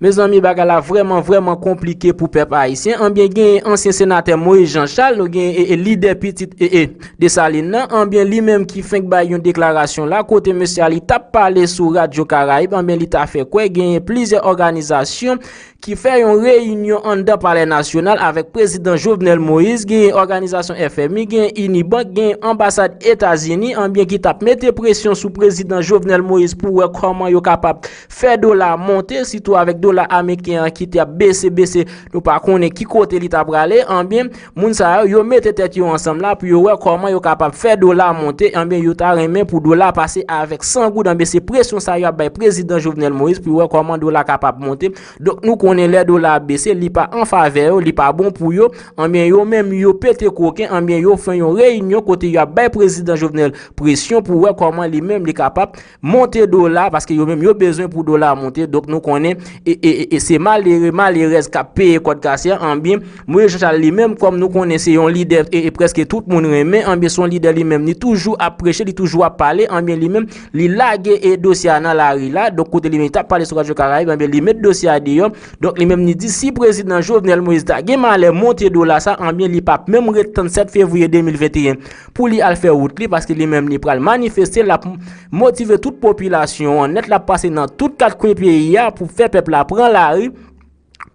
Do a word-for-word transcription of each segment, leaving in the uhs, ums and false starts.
Mezanmi, bagay la vrèman, vrèman konplike pou pèp ayisyen. Anbyen, genyen ansyen senatè Moïse Jean Charles, nou genyen e, e, lidè pitit e, e, Desalin nan. Anbyen, li menm ki fenk bay yon deklarasyon la, kote mesye a li t ap pale sou Radyo Karayib, anbyen, li ta fè kwè genyen plizyè òganizasyon ki fè yon reyinyon anndan Palè Nasyonal avèk prezidan Jovenel Moïse, genyen òganizasyon F M I, genyen Unibank, genyen anbasad Etazini, anbyen, ki t ap mete presyon sou prezidan Jovenel Moïse pou wè kòman yo kapab fè dola monte, sitou avèk dola ameriken an ki te ap bese, bese, nou pa konnen ki kote li ta prale, anbyen, moun sa yo, yo mete tèt yo ansanm la pou yo wè kòman yo kapab fè dola monte, anbyen, yo ta renmen pou dola pase avèk san goud, anbyen, se presyon sa yo ap bay prezidan Jovenel Moïse pou yo wè kòman dola kapab monte. Donk, nou konnen lè dola ap bese, li pa an favè yo, li pa bon pou yo, anbyen, yo menm, yo pete koken, anbyen, yo fè yon reyinyon kote yo ap bay prezidan Jovenel presyon pou wè kòman li menm li kapab monte dola, paske yo menm yo bezwen pou dola monte. Donk nou konnen e, e, e, e se malere, malerèz k ap peye kòd kase a, anbyen, Moïse Jean Charles li menm, kòm nou konnen se yon lidè e, e prèske tout moun renmen, anbyen, se yon lidè li menm, li toujou ap preche, li toujou ap pale, anbyen, li menm, li lage e dosye a nan lari la. Donk kote li menm li t ap pale sou Radyo Karayib, anbyen, li met dosye a deyò. Donk li menm li di si prezidan Jovenel Moïse ta gen malè monte dola sa, anbyen, li p ap menm ret tann sèt fevriye de mil venteyen pou li al fè wout li, paske li menm li pral manifeste, l ap motive tout popilasyon an nèt, l ap pase nan tout kat kwen peyi a pou fè pèp la pran lari,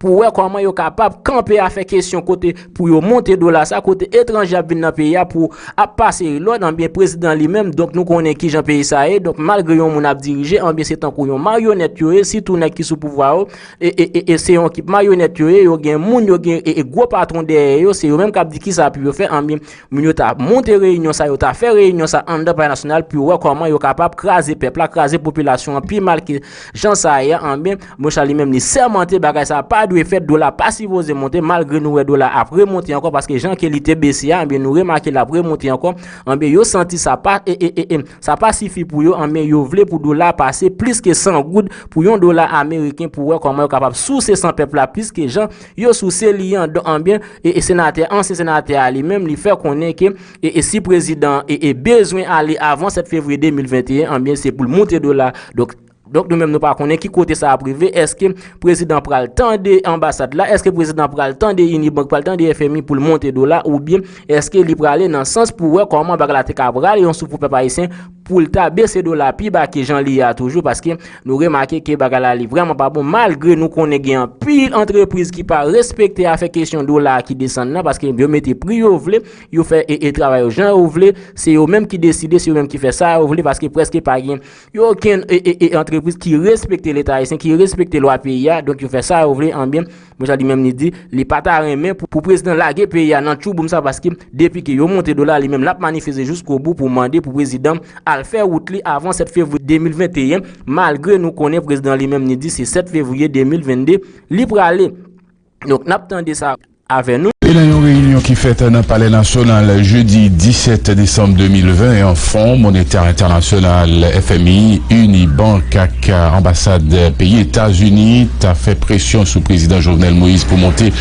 pou wè kòman yo kapab kanpe afè kesyon kote pou yo monte dola sa, kote etranje ap vin nan peyi a pou ap pase lòd, anbyen, prezidan li menm, donk nou konnen kijan peyi sa ye, donk malgre yon moun ap dirije, anbyen, se tankou yon maryonèt yo ye, sitou nèg ki sou pouvwa yo, e, e, e, e se yon ekip maryonèt yo ye, yo gen moun, yo gen e, e gwo patwon dèyè yo, se yo menm k ap di kisa pou yo fè, anbyen, moun yo ta monte reyinyon sa, yo ta fè reyinyon sa anndan Palè Nasyonal pou yo wè kòman yo kapab kraze pèp la, kraze popilasyon an pi mal ke jan sa ye a, anbyen, Moïse Jean Charles li menm li sèmante bagay sa pa dwe fèt, dola pa sipoze monte, malgre nou wè dola ap remonte ankò, paske jan ke li te bese a, anbyen, nou remake l ap remonte ankò, anbyen, yo santi sa pa, e, e, e, e, sa pa sifi pou yo, anbyen, yo vle pou dola pase plis ke san goud pou yon dola ameriken pou wè kòman yo kapab souse san pèp la plis ke jan yo souse li an, donk, anbyen, e, e senatè, ansyen senatè a li menm, li fè konnen ke, e, e si prezidan, e, e bezwen ale avan sèt fevriye de mil venteyen, anbyen, se pou l monte dola. Donk, donk, nou menm, nou pa konnen ki kote sa ap rive. Èske prezidan pral tande anbasad la? Èske prezidan pral tande Unibank, pral tande F M I pou l monte dola? Oubyen èske li prale nan sans pou wè kòman bagay la te ka prale yon souf pou pèp ayisyen pou l ta bese dola pi ba ke jan li ye a toujou? Paske nou remake ke bagay la li vrèman pa bon, malgre nou konnen gen anpil antrepriz ki pa respekte afè kesyon dola a ki desann nan, paske yo mete pri yo vle, yo fè e, e travay yo jan yo vle, se yo menm ki deside, se yo menm ki fè sa yo vle, paske prèske pa gen yo okenn e, e, e antrepriz ki respekte Leta ayisyen, ki respekte lwa peyi a, donk yo fè sa yo vle, anbyen, Moïse Jean Charles li menm li di, li pa ta renmen pou, pou prezidan lage peyi a nan tchouboum sa, paske depi ke yo monte dola, li menm l ap manifeste jiskobout pou mande pou prezidan al fè wout li avan sèt fevriye de mil venteyen, malgre nou konnen prezidan li menm li di se sèt fevriye de mil vennde li prale. Donk, n ap tande sa avè nou. E nan yon reyinyon ki fèt nan Palè Nasyonal jedi disèt desanm de mil ven an, Fon Monetè Entènasyonal, F M I, Unibank ak anbasad peyi Etazini ta fè presyon sou prezidan Jovenel Moïse pou monte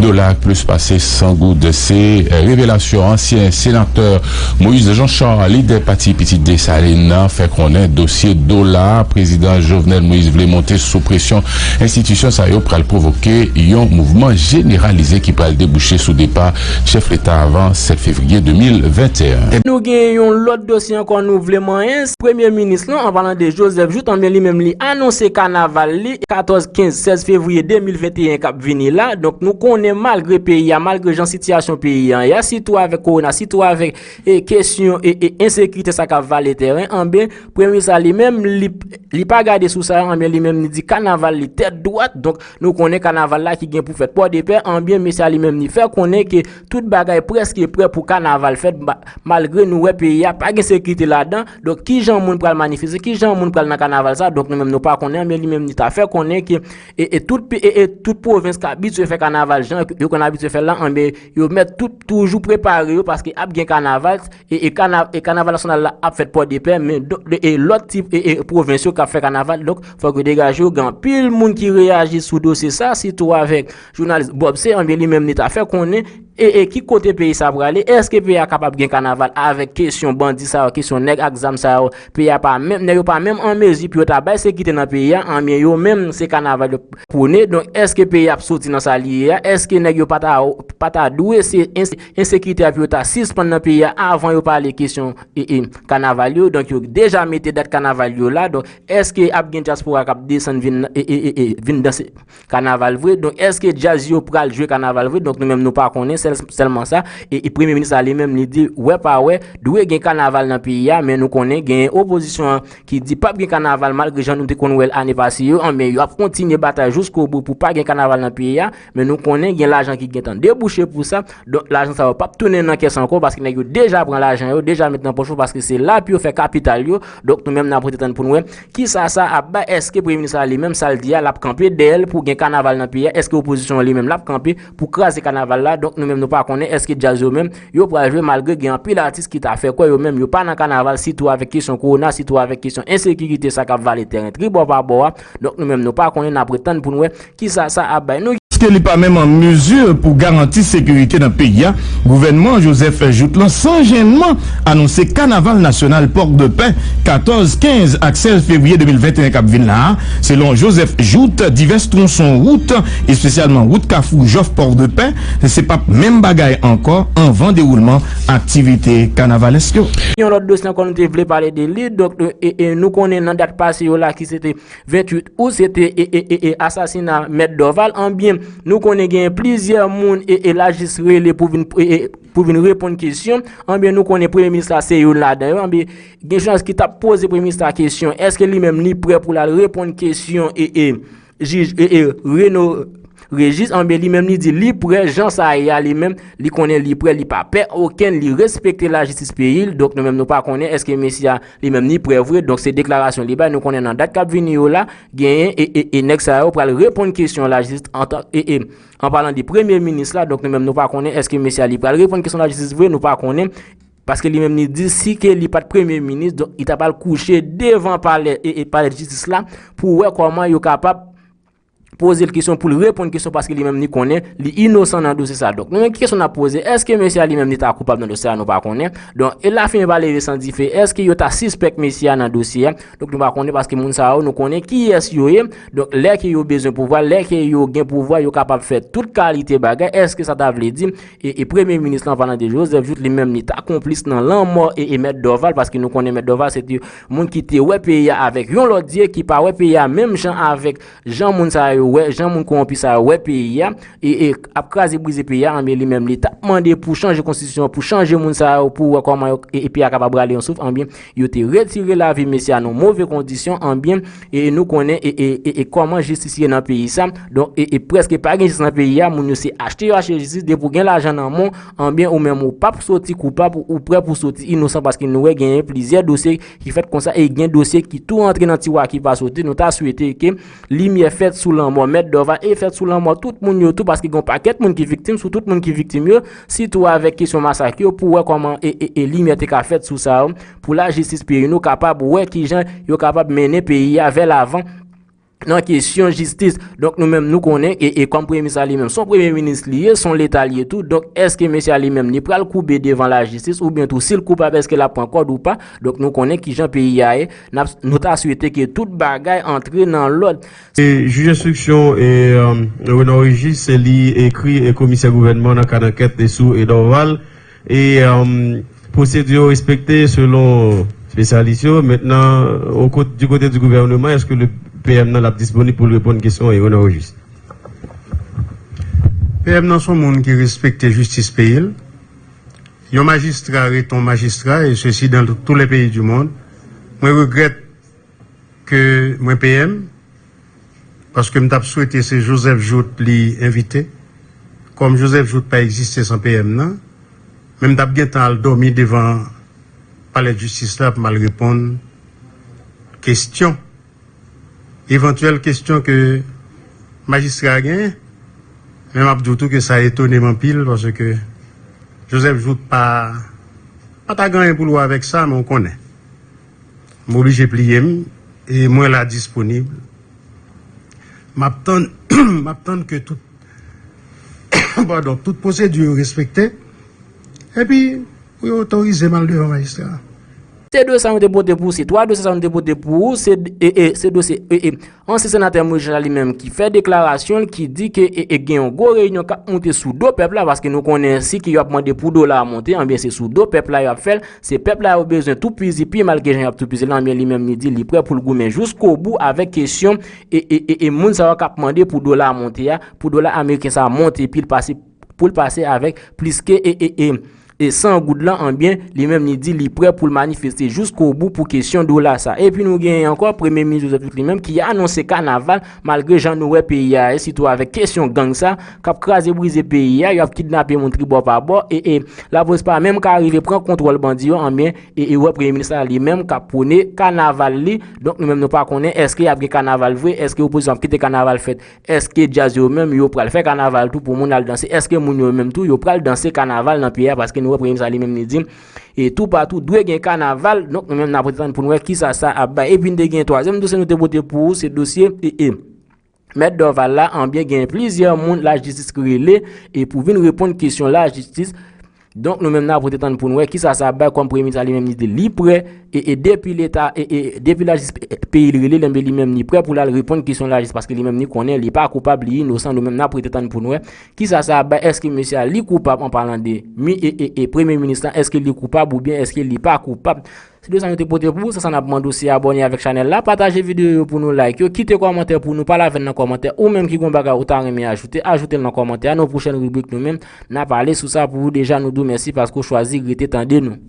dola ak plis pase san goud. Se revelasyon ansyen senatè Moïse Jean Charles, lidè pati Pitit Desalin nan, fè konnen dosye dola prezidan Jovenel Moïse vle monte sou presyon enstitisyon sa yo pral pwovoke yon mouvman jeneralize ki pral debouche sou depa chèf leta avan sèt fevriye de mil venteyen. Nou gen yon lòt dosye ankò nou vle manyen. Premye minis lan, an palan de Joseph Jouthe, anbyen, li menm li anonse kanaval li katòz, kenz, sèz fevriye de mil venteyen k ap vini la. Donk, nou konnen malgre peyi a, malgre jan sitiyasyon peyi a ye a, sitou avèk kowona, sitou avèk e kesyon e, e ensekirite sa k ap vale tèren, anbyen, premye minis la li menm, li, li pa gade sou sa, anbyen, li menm li di kanaval li tèt dwat. Donk, nou konnen kanaval la ki gen pou fèt Pòdepè, anbyen, mesye a li menm li fè konnen ke tout bagay prèske prè pou kanaval fèt, ma-, malgre nou wè peyi a pa gen sekirite ladan. Donk, kijan moun pral manifeste, kijan moun pral nan kanaval sa? Donk, nou menm nou pa konnen, anbyen, li menm li ta fè konnen ke e, e tout pe-, e, e tout pwovens k abitye fè kanaval jan yo konn abitye fè l la, anbyen, yo mèt tout toujou prepare yo paske ap gen kanaval, e, e kana-, e kanaval nasyonal la ap fèt Pòdepè, men do-, e lòt ti, e, e pwovens yo k ap fè kanaval, donk, fòk yo degaje yo. Gen anpil moun ki reyaji sou dosye sa, sitou avèk jounalis Bob C, anbyen, li menm li ta fè konnen, e, e ki kote peyi sa prale? Èske peyi a kapab gen kanaval avèk kesyon bandi sa yo, kesyon nèg ak zam sa yo? Peyi a pa menm, nèg yo pa menm an mezi pou yo ta bay sekirite nan peyi a, anbyen yo menm se kanaval yo pwone. Donk, èske peyi a ap soti nan sa li ye a? Èske nèg yo pa ta, pa ta dwe se ense-, ensekirite a pou yo ta sispann nan peyi a avan yo pale kesyon e, e, kanaval yo? Donk, yo deja mete dat kanaval yo la. Donk, èske ap gen dyaspora k ap desann vin, e, e, e, e, vin danse kanaval vre? Donk, èske djaz yo pral jwe kanaval vre? Donk, nou menm nou pa konnen sèl, sèlman sa. E, e premye minis la li menm li di, wè pa wè, dwe gen kanaval nan peyi a, men nou konnen gen opozisyon an ki di p ap gen kanaval malgre jan nou te konn wè l ane pase yo, anben y ap kontinye batay jiskobou pou pa gen kanaval nan peyi a, men nou konnen gen lajan ki gentan debouche pou sa. Donk, lajan sa yo p ap tounen nan kès ankò paske nèg yo deja pran lajan yo, deja met nan pòch yo paske se la pou yo fè kapital yo. Donk, nou menm n ap rete tann pou n wè kisa sa ap bay. Èske premye minis la li menm sa l di a, l ap kanpe dèyè l pou gen kanaval nan peyi a? Èske opozisyon an li menm l ap kanpe pou kraze kanaval la? Donk, nou menm nou pa konnen èske djaz yo menm yo pral jwe malgre gen anpil atis ki ta fè kwè yo menm yo pa nan kanaval, sitou avèk kesyon kowona, sitou avèk kesyon ensekirite sa k ap vale tèren tribò pa bò a. Donk, nou menm nou pa konnen, n ap ret tann pou n wè kisa sa ap bay. Nou Paske li pa menm an mezi pou garanti sekirite nan peyi a, gouvènman Joseph Jouthe lan san jennman anonse kanaval nasyonal Port-de-Paix katòz, kenz ak sèz fevriye de mil venteyen k ap vin la a. Selon Joseph Jouthe, divès twonson wout, espesyalman wout Kafou Jòf Port-de-Paix, se p ap menm bagay ankò anvan dewoulman aktivite kanavalèsk yo. Yon lòt dosye ankò nou te vle pale de li, donk, e, e, nou konnen nan dat pase yo la ki se te venntuit out, se te, e, e, e, e, asasina Mèt Dorval. Anbyen, nou konnen gen plizyè moun e, e lajistis rele pou vin, e, e, pou vin reponn kesyon. Anbyen, nou konnen premye minis la se youn ladan yo. Anbyen, gen chans ki t ap poze premye minis la kesyon, èske li menm li prè pou l al reponn kesyon e, e, jij e, e, Reno Régis? Anbyen, li menm li di li prè, jan sa ye a, li menm li konnen li prè, li pa pè okenn, li respekte lajistis peyi l. Donk, nou menm nou pa konnen èske mesye a li menm li prè vre. Donk, se deklarasyon li bay. Nou konnen nan dat k ap vini yo la, genyen e, e, e nèg sa yo pral reponn kesyon lajistis antan, e, e, an palan de premye minis la. Donk, nou menm nou pa konnen èske mesye a li pral reponn kesyon lajistis vre, nou pa konnen. Paske li menm li di si ke li pa t premye minis, donk, li ta pral kouche devan palè, e, e palè jistis la pou wè kòman yo kapab poze l kesyon, pou l reponn kesyon, paske li menm li konnen li inosan nan dosye sa. Donk, nou menm ki kesyon n ap poze, èske mesye a li menm li ta koupab nan dosye a? Nou pa konnen. Donk, e lafimen pa leve san dife, èske yo ta sispèk mesye a nan dosye a? Donk, nou pa konnen, paske moun sa yo, nou konnen kiyès yo ye. Donk, lè ke yo bezwen pouvwa, lè ke yo gen pouvwa, yo kapab fè tout kalite bagay. Èske sa ta vle di e, e premye minis la, an palan de Joseph Jouthe, li menm li ta konplis nan lanmò e, e Mèt Dorval, paske nou konnen Mèt Dorval se te moun ki te wè peyi a avèk yon lòt zye, ki pa wè peyi a menm jan avèk jan moun sa yo wè, jan moun kowonpi sa yo wè peyi a, e, e ap kraze brize peyi a, anbyen li menm li t ap mande pou chanje konstitisyon, pou chanje moun sa yo, pou wè kòman yo, e, e peyi a kapab rale yon souf, anbyen yo te retire lavi mesye a nan move kondisyon, anbyen, e, e nou konnen, e, e, e, e kòman jistis ye nan peyi sa. Donk, e, e prèske pa gen jistis nan peyi a, moun yo se achte yo achte jistis, depi w gen lajan nan men w, anbyen ou menm ou p ap soti koupab, ou, ou prè pou soti inosan, paske nou wè genyen plizyè dosye ki fèt konsa, e gen dosye ki tou rantre nan tiwa ki pa soti. Nou ta swete ke limyè fèt sou lanmò Mèt Dorval e fèt sou lanmò tout moun yo tou, paske gen yon pakèt moun ki viktim, sou tout moun ki viktim yo, sitou avèk kesyon masak yo, pou wè kòman e, e, e limyè te ka fèt sou sa yo, pou lajistis peyi nou kapab wè kijan yo kapab mennen peyi a vè lavan nan kesyon jistis. Donk, nou menm, nou konnen, e, e kòm premye minis la li menm, se yon premye minis li ye, se yon leta li ye tou. Donk, èske mesye a li menm, li pral koube devan lajistis, oubyen tou, si l koupab, èske l ap pran kòd ou pa? Donk, nou konnen kijan peyi a ye. N ap, nou ta swete ke tout bagay antre nan lòd. E jij enstriksyon, e, um, Renan Régis, se li ekri e komisè gouvènman nan kad ankèt e sou e Dorval. E, um, pwosedi yo respekte selon espesyalis yo. Mentnan, o kot-, du kote di gouvènman, èske le P M nan l ap disponib pou l reponn kesyon e Renan Régis? P M nan se yon moun ki respekte jistis peyi l. Yon majistra rete yon majistra, e sesi dans tous les pays du monde. Mwen regrèt ke mwen P M, paske m t ap swete se Joseph Jouthe li envite. Kòm Joseph Jouthe pa egziste san P M nan, men m t ap gentan al dòmi devan palè jistis la pou m al reponn kesyon, evantyèl kesyon ke majistra a genyen. Men m ap di w tou ke sa etone m anpil, paske Joseph Jouthe pa, pa ta gen anyen pou l wè avèk sa, men w konnen. M oblije pliye m, e mwen la disponib. M ap tann, m ap tann ke tout, Donk, tout pwosedi yo respekte. Epi, pou yo otorize m al devan majistra a. Se dosye sa nou te pote pou ou, se twa dosye sa nou te pote pou ou, se e, e, se dosye e, e, ansyen senatè Moyiz Jan li menm ki fè deklarasyon l, ki di ke e, e, gen yon gwo reyinyon k ap moute sou do pèp la, paske nou konnen si ke y ap mande pou dola a monte, anbyen se sou do pèp la y ap fè l, se pèp la yo bezwen toupizi, pi mal ke jan y ap toupizi la, anbyen li menm li di li prè pou l goumen jiskobou avèk kesyon e, e, e, e moun sa yo k ap mande pou dola a monte a, pou dola ameriken sa a monte pil pase pou l pase avèk plis ke e, e, e, e san goud lan, anbyen, li menm li di li prè pou l manifeste jiskobou pou kesyon dola sa. Epi nou genyen ankò Premye Minis Joseph Jouthe li menm ki anonse kanaval, malgre jan nou wè peyi a ye, sitou avèk kesyon gang sa k ap kraze brize peyi a, y ap kidnape moun tribò pa bò, e, e lapolis pa menm ka rive pran kontwòl bandi yo, anbyen, e, e wè Premye Minis la li menm k ap pwone kanaval li. Donk nou menm nou pa konnen èske y ap gen kanaval vre, èske opozisyon ap kite kanaval fèt, èske djaz yo menm yo pral fè kanaval tou pou moun al danse? Èske moun yo menm tou yo pral danse kanaval nan peyi a? Paske nou wè Premye Minis la li menm li di, e toupatou dwe gen kanaval. Donk nou menm n ap ret tann pou n wè kisa sa ap bay. Epi n te gen twazyèm dosye nou te pote pou ou, se dosye e, e, Mèt Dorval la, anbyen gen plizyè moun lajistis ki rele e pou vin reponn kesyon lajistis. Donk nou menm n ap ret tann pou n wè kisa sa ap bay kòm Premye Minis la li menm li di li prè e, e depi leta e, e depi lajistis pe- peyi l rele l, enben li menm li prè pou l al reponn kesyon lajistis paske li menm li konnen li pa koupab, li inosan. Nou menm n ap ret tann pou n wè kisa sa ap bay, èske mesye a li koupab an palan de mi e, e, e Premye Minis la, èske li koupab oubyen èske li pa koupab? Se de sa nou te pote pou ou, se sa n ap mande w se abòne avèk chanèl la, pataje videyo yo pou nou, like yo, kite kòmantè pou nou, pale avè n nan kòmantè, ou menm ki gon bagay ou ta renmen ajoute, ajoute l nan kòmantè a, nan pwochèn ribrik nou menm, n a pale sou sa pou ou. Deja nou di w mèsi paske w chwazi rete tande nou.